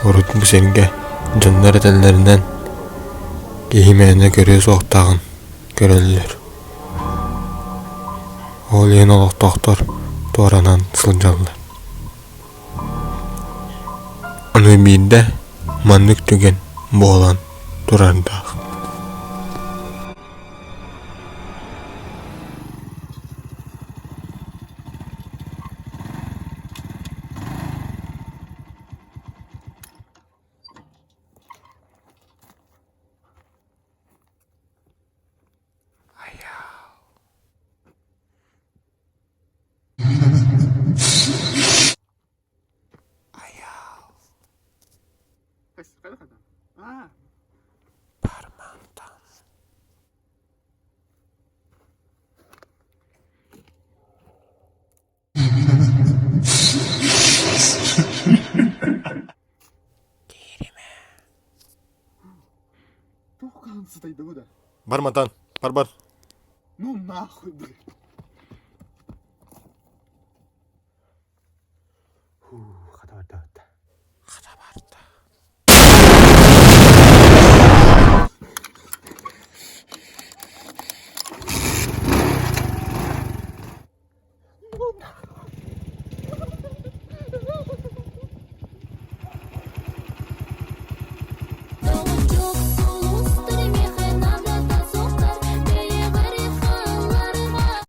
Урут бу сиргэ дьоннор этэллэринэн киһи мээнэ көрүө суохтааҕын көрөллөр. Ол иһин олохтоохтор туоранан сылдьаллар. Аны биирдэ маннык түгэн буолан турардаах. Бармантан Кииримэ. Бар мантан, бар бар. Ну нахуй, блядь.